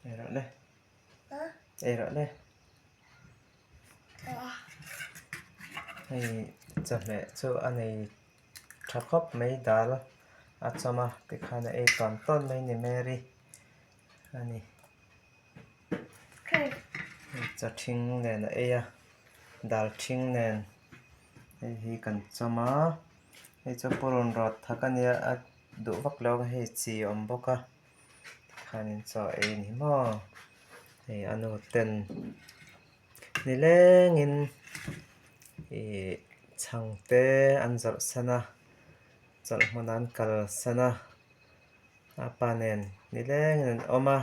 Ei rawh le. Ei rawh le. Hei chawhmeh chu a nei tha khawp mai dal a chawm a tikhan a ei tawn tawn mai ni Mary a ni. Chaw ṭhing nen a ei a dal ṭhing nen hei hi kan chawm a hei chu purun rawt thak a nia a duh vak lo a hei chi a awm bawk a tikhanin chaw a ei a ni maw hei a nu ten nilengin ih chhang te an zawrh san a chawlh hmunah an kalsan a. A pa nen nilengin an awm a,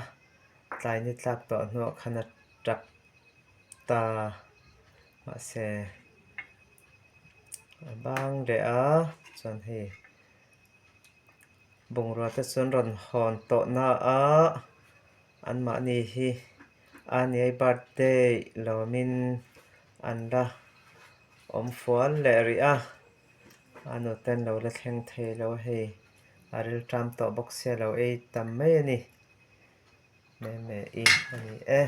tlai ni tlak tawh hnuah khan a tap ta. Mahse, a bang leh a, chuan hei bungrua te chuan rawn hawn tawh na a, anmahni hi a niai birthday lawmin an la awm fual leh rih a, a nute an lo la thleng thei lo a hei. A rilṭam tawh bawk sia lo ei tam mai a ni. Meme i a ni e.